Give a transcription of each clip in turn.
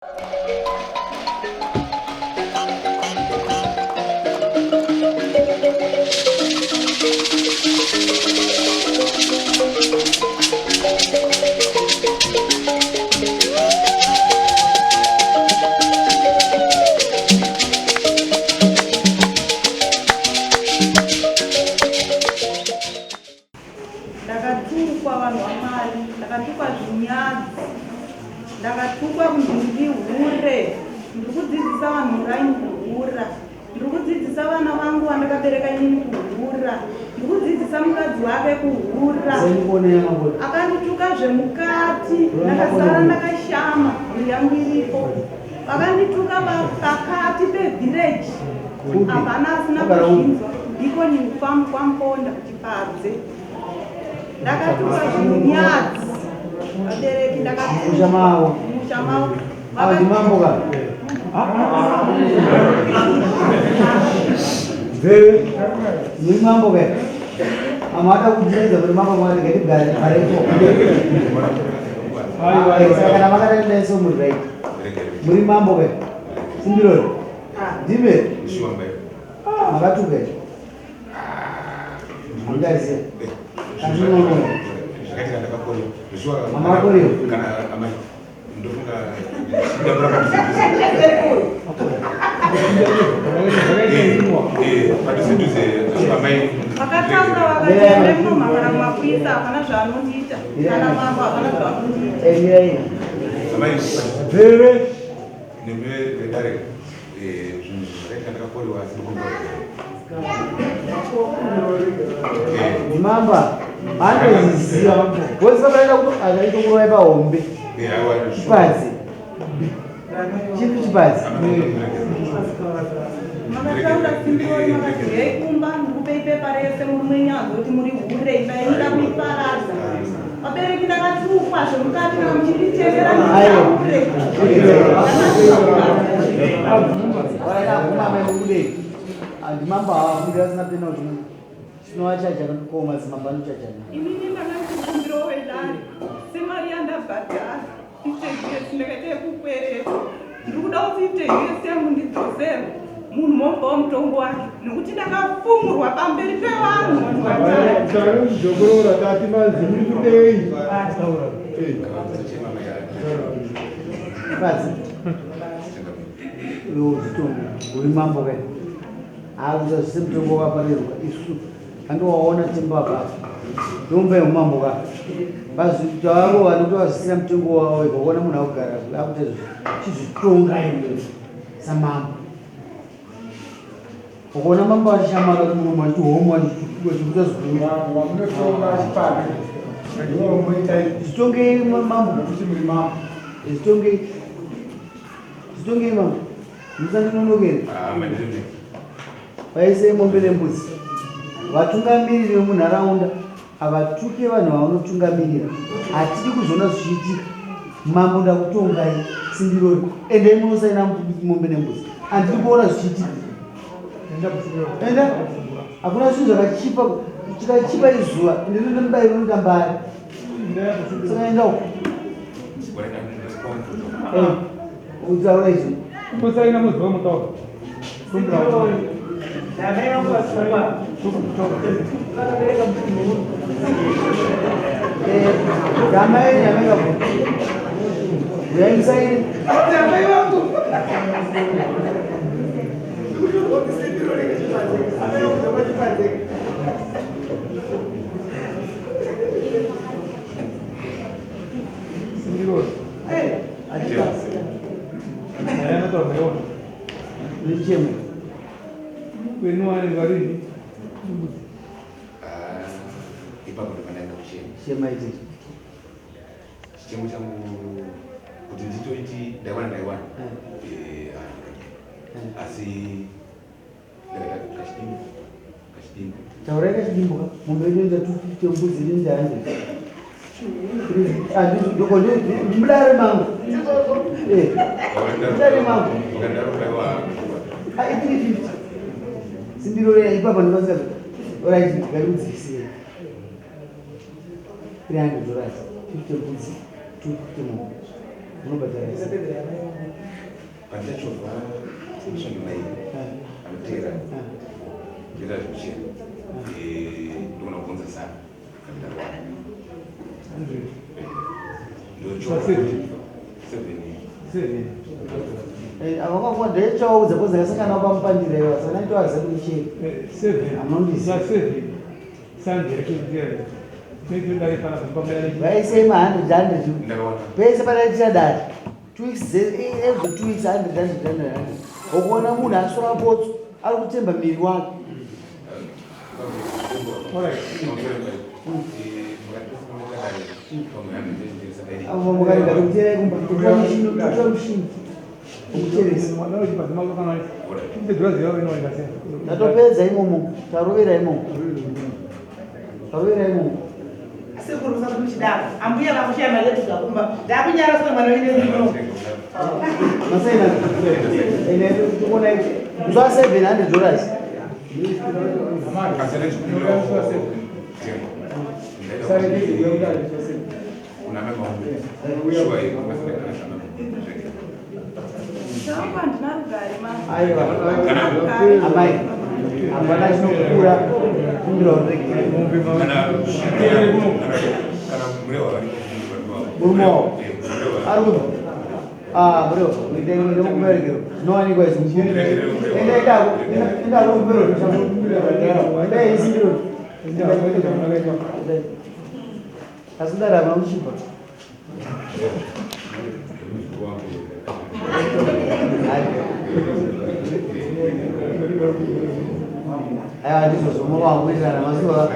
Ndakatukwa vanhu vaMwari, ndakatukwa zvinyadzi, ndakatukwa kunzi ndiri hure, ndiri kudzidzisa vanhu muraini kuhura, ndiri kudzidzisa vana vangu vandakabereka inini kuhura, ndiri kudzidzisa mukadzi wake kuhura. Akandituka zvemukati, ndakasara ndakashama, mhuri yangu iripo. Vakandituka pakati pevillage, hapana asina kuzvinzwa. Ndiko New Farm kwaMponda kuChipadze. Ndakatuka zvinyadzi vabereki, ndakatuka musha mavo. Ndimambo ka? Mvere, muri mambo ka? Amada kudzidza kuti mambo mwari ngatigare parepo. Saka kana makadai so muri right. Muri mambo ka? Simbirori. Ndime. Makatuka here? Hamuchaziva. Andinoona. Zvakaitika ndakakorewa. Zvishuwa Mamakorewa? Kana amai ndofunga ndakura padhuze dhuze. Padhuze dhuze amai Vakataura vakati ende munomhangana kumapurisa, hapana zvaanondiita, kana mambo hapana zvaanondiita. Mirai. Amai Mvere. Nemi vedare, zvinhu zvakaita ndakakorewa asi ndikumbira. Ndimamba. Anoziziva. Wese vakaenda kuto akaita kuroya pahombe. Chipadze. Chipi chipadze? Makataura simbirori, makati huyai kumba ndikupei pepa rese, murume wenyu azoti muri hure, imba yenyu ida kuiparadza. Vabereki, ndakatukwa zvemukati, kana muchinditevera nditaure. Wakaita guma mai mukudei. Andimamba hawabuda asina penalty. Tinovachaja koma madzimambo anochajana. Inini ndakandikumbirawo wedare semari yandabhadhara iteus, ndakaita yekukwereta, ndiri kuda kuti iteus yangu ndidzoserwe, munhu momupawo mutongo wake, nekuti ndakafumurwa pamberi pevanhu, vanhu vatatu. Tare mujokorora tati manzi muri kudei? Chipadze. Iwe uzvitongo uri mambo kai. Hakuza zvise mutongo wakaparerwa isu. Handiwaona timba apa. Ndomba yeumambo ka. Vazvitavo vanoti vazvisina mutengo wavo wega kuona munhu akugara akuita izvozvo. Chizvitonga iwe samambo. Ukaona mambo achishamara muromo achihomwa achikuita zvikuru. Vamunotonga chipadze. Ndiwo muita Zvitongei mambo. Kuti muri mambo. Zvitongei. Zvitongei mambo. Musandinonokere. Vaisei mombe nembudzi. Vatungamiriri vemunharaunda havatuke vanhu vavanotungamirira. Hatidi kuzviona zvichiitika. Mambo ndakutongai simbirori. Endai munosaina mombe nembudzi. Handidi kuona zvichiitika. Enda. Hakuna zvinhu zvakachipa, chikachipa izuva. Ende rine mubayiro unoita mbari. Saka enda uko. Utaura izvi. Kumbosaina muzuva mutaura. Damai nyameka. Uyai musaine. Amai vangu. Simbirori. Achika. Ayanotaura ndakaona. Ndichemo. Kwenu vanenge varini. Ipapo ndopanaenda kuchema. Chema iti. Chichemo changu kuti nditoiti ndaiwana ndaiwana. Asi ndakaita kachidimbu kachidimbu. Taurai kachidimbu ka. Mombe yedu inoita 250, mbudzi inoita 100. Mudare mangu. Mudare mangu. Wakadaro kaiwa. Ah, 350. Simbiro reya ipapa ndipasika. Alright, ngatiudzikisire. $300. 50 mbudzi, 250 mombe. Unobhadhara yese. Pandachovha svondo mai anoteera ndoita zvekuchera, ndogona kubvunza sana kana ndarwara ndochovha 7. Avakakuwa ndechaudza kozi ndakasangana navo pamupandira iwa saka ndaitovaziva kuti chii. Amunondisi. Vaisei ma 100 100 Ndakaona. Pese padaitira dare 2 weeks, every 2 weeks 100 100 100 100. Ukuona munhu asora botso ari kutemba miri wake. Avo mukarega kuteera kumba kutora mushini, kutora mushini ukuteresa. Tatopedza imomo, tarovera imomo, tarovera imomo. Sekuru, musati muchidaro, ambuya vakushaya mari yekudya kumba. Ndakunyara sona mwana wenyu muno. Masaina ene tikuona mzwa $700. Changu handina rugare, mama. Aiwa amai, hapana chinokura kumbira uregere. Murume wavo ari kubva. Ah, bro, ende mukuberekero zvinowanikwa izvi. Enda idako, enda kumbiro, enda isindiro. Asi ndarama muchipa. Aiwa, ndizvozvo muvanguitirana masuva.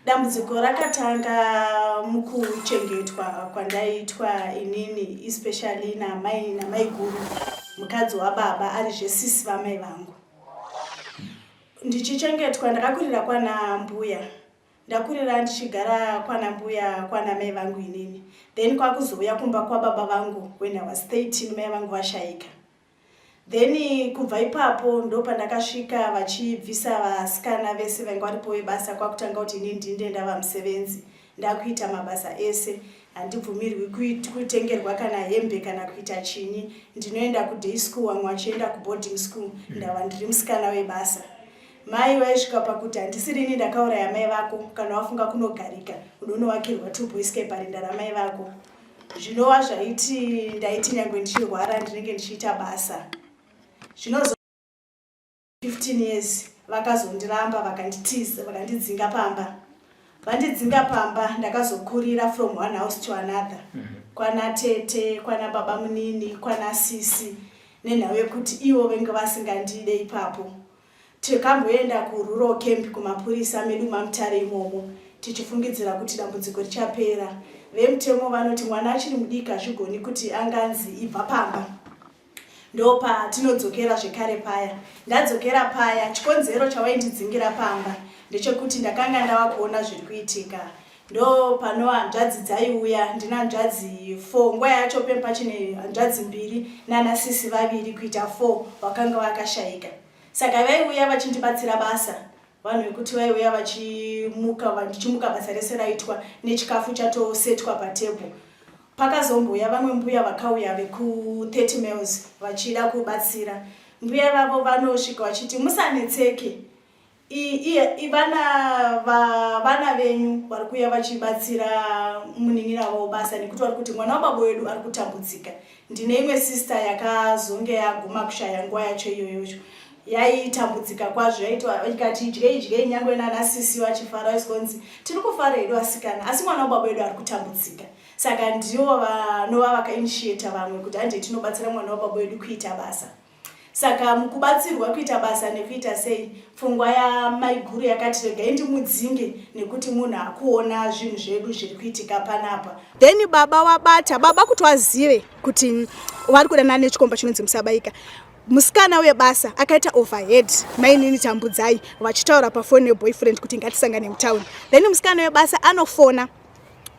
Dambudziko rakatanga mukuchengetwa kwandaiitwa inini, especially namai namaiguru, mukadzi wababa ari zvesisi vamai vangu. Ndichichengetwa, ndakakurira kwana mbuya, ndakurira ndichigara kwana mbuya, kwana mai vangu inini. Then kwakuzouya kumba kwababa vangu when I was 13, mai vangu vashayika. Then kubva ipapo ndo pandakasvika vachibvisa vasikana vese vainge varipo vebasa, kwakutanga kuti ini ndinde ndava musevenzi, ndakuita mabasa ese. Handibvumirwi kutengerwa kana hembe kana kuita chinyi. Ndinoenda kuday school, vamwe vachienda kuboarding school. Ndava ndiri musikana webasa. Mai vaisvika pakuti handisirini ndakauraya mai vako, kana wafunga kunogarika unonowakirwa tuboyscape parinda ramai vako. Zvinova zvaiti ndaiti nyange ndichirwara ndinenge ndichiita basa. Zvinozo 15 years vakazondiramba, vakanditiza, vakandidzinga pamba. Vandidzinga pamba, ndakazokurira from one house to another, kwana tete, kwana baba munini, kwana sisi, nenhau yekuti ivo venge vasingandide. Ipapo tikamboenda kurural camp kumapurisa medu maMutare imomo, tichifungidzira kuti dambudziko richapera. Vemutemo vanoti mwana achiri mudiki, hazvigoni kuti anganzi ibva pamba. Ndopatinodzokera zvekare paya. Ndadzokera paya, chikonzero chawaindidzingira pamba ndechekuti ndakanga ndava kuona zviri kuitika. Ndo pano hanzvadzi dzaiuya. Ndina hanzvadzi 4 nguva yacho, pachine hanzvadzi mbiri nana sisi vaviri, kuita 4 vakanga vakashayika. Saka vaiuya vachindibatsira basa, vanhu vekuti vaiuya vachimuka, ndichimuka basa rese raitwa nechikafu chatosetwa patebho. Pakazomboya vamwe mbuya vakauya veku30 miles vachida kubatsira. Mbuya vavo vanosvika vachiti, "Musanetseke, vana vana venyu vari kuuya vachibatsira munin'ina wavo basa nekuti vari kuti mwana wababa wedu ari kutambudzika." Ndine imwe sister yakazonge yaguma kushaya nguva yacho iyoyocho, yaitambudzika kwazvo. Yaitwa ikati idyei idyei, nyange nanasisi vachifara, vaisonzi tiri kufara hedu asikana, asi mwana wababa wedu ari kutambudzika. Saka ndivo vanova vakainitiata vamwe kuti handei tinobatsira mwana wababa wedu kuita basa. Saka mukubatsirwa kuita basa nekuita sei, pfungwa yamaiguru yakati regai ndimudzinge nekuti munhu akuona zvinhu zvedu zviri kuitika panapa. Then baba wabata baba kuti wazive kuti vari kudanana nechikomba chinonzi Musabaika. Musikana webasa akaita overhead mainini Tambudzai vachitaura pafoni neboyfriend kuti ngatisangane mutown. Then musikana webasa anofona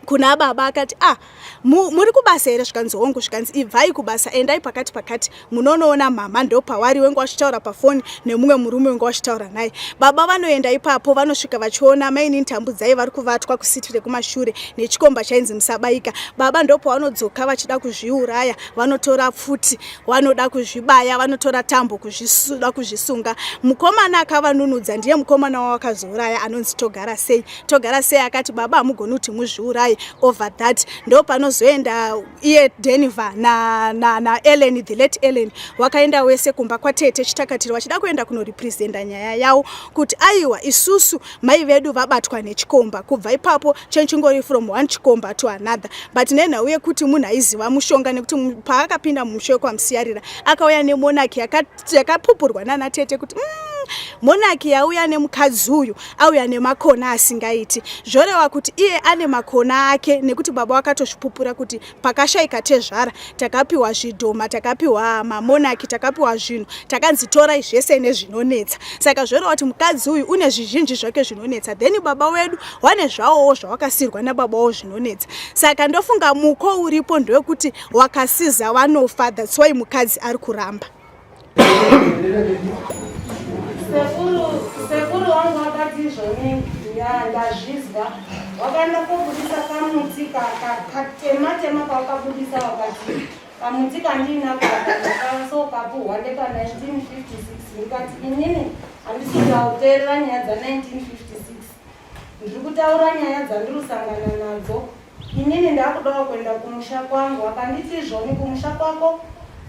kuna baba akati ah, muri kubasa here? Zvikanzi hongu. Zvikanzi ibvai kubasa, endai pakati pakati munonoona mama, ndopawari wenge wachitaura pafoni nemumwe murume wenge wachitaura naye. Baba vanoenda ipapo, vanosvika vachiona mainini Tambudzai vari kuvatwa kusiti rekumashure nechikomba chainzi Musabaika. Baba ndopavanodzoka vachida kuzviuraya, vanotora pfuti vanoda kuzvibaya, vanotora tambo kuzvisuda kuzvisunga. Mukomana akavanunudza ndiye mukomana wawakazouraya anonzi Togara Sei. Togara Sei akati baba hamugoni kuti muzviuraye over that. Ndo panozoenda iye Denver na Ellen, the late Ellen, wakaenda wese kumba kwatete Chitakatiro vachida kuenda kunorepresenta nyaya yavo kuti aiwa, isusu mai vedu vabatwa nechikomba. Kubva ipapo chenchingori from one chikomba to another, but nenhau yekuti munhu aiziva mushonga, nekuti paakapinda mumusha wekwaMusiyarira akauya nemonarchy yakapupurwa nana tete kuti monarchy yauya nemukadzi uyu auya nemakona asingaiti, zvoreva kuti iye ane makona ake, nekuti baba vakatozvipupura kuti pakashayika tezvara takapiwa zvidhoma, takapiwa mamonarchy, takapiwa zvinhu, takanzi torai zvese nezvinonetsa. Saka zvoreva kuti mukadzi uyu une zvizhinji zvake zvinonetsa. Then baba wedu wane zvavowo zvawakasirwa nababa wavo zvinonetsa. Saka ndofunga muko uripo ndewekuti wakasiza wanofa. That's why mukadzi ari kuramba. Sekuru wangu akati izvoni ndazvizwa, wakaenda kobudisa kamuti katema tema. Kawakabudisa wakati kamuti kandiinako ndakasokapuhwa ndeka 1956. Ndikati inini handisi kuteerera nyaya dza1956, ndiri kutaura nyaya dzandiri kusangana nadzo. Inini ndakudawo kuenda kumusha kwangu. Akanditi izvoni kumusha kwako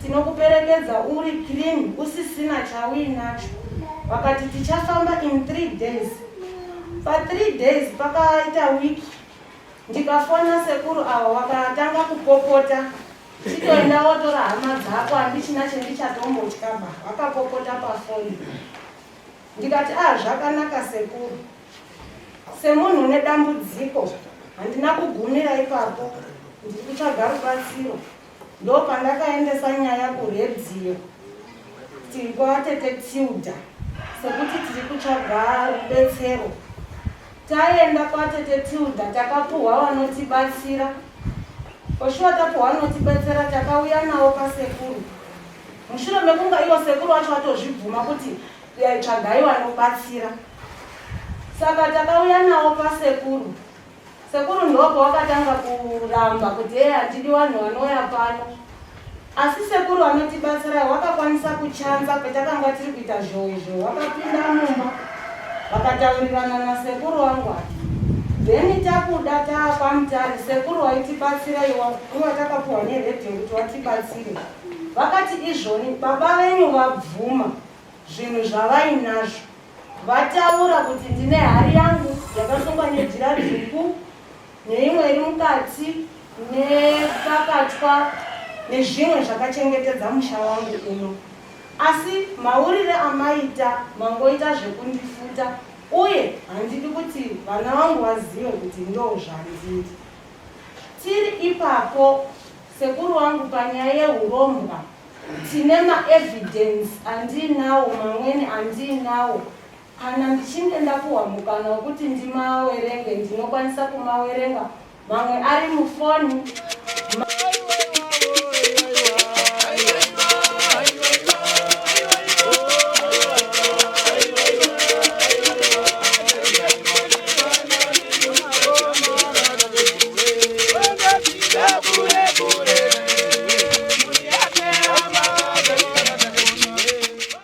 tinokuperekedza uri clean, usisina chauinacho. Vakati tichafamba in 3 days. Pa3 days pakaita wiki, ndikafona sekuru ava, vakatanga kupopota, chitoenda wotora hama dzako, handichina chendichatombotyaba. Vakapopota pafoni. Ndikati a ah, zvakanaka sekuru. Semunhu une dambudziko handina kugumira ipapo, ndiri kutsvaga rubatsiro. Ndo pandakaendesa nyaya kuredhiyo tiri kwatete Tilda sekuti tiri kutsvaga rubetsero. Taenda kwatete Tilda, takapuhwa vanotibatsira. Oshuwa tapuhwa vanotibatsira, takauya navo pasekuru mushure mekunga ivo sekuru vacho vatozvibvuma kuti tsvagai vanobatsira. Saka takauya navo pasekuru. Sekuru ndopo wakatanga kuramba kuti e handidi vanhu vanouya pano, asi sekuru vanotibatsirai wakakwanisa kuchanza petakanga tiri kuita zhowe zhowe, wakapinda mumba vakataurirana nasekuru wangu ati. Then takuda taakwamutare, sekuru waitibatsira iwa takapuhwa neredhiyo kuti watibatsire, vakati izvoni baba venyu vabvuma zvinhu zvavainazvo. Vataura kuti ndine hari yangu yakasungwa nejira dzvuku neimwe iri mukati nepakatwa nezvimwe zvakachengetedza musha wangu uno, asi maurire amaita mangoita zvekundifuta, uye handidi kuti vana vangu vazive kuti ndo zvandiri. Tiri ipapo sekuru wangu, panyaya yeurombwa tine maevidence andiinawo, mamweni andiinawo. Kana ndichinge ndapuhwa mukana wekuti ndimawerenge, ndinokwanisa kumawerenga. Mamwe ari mufoni.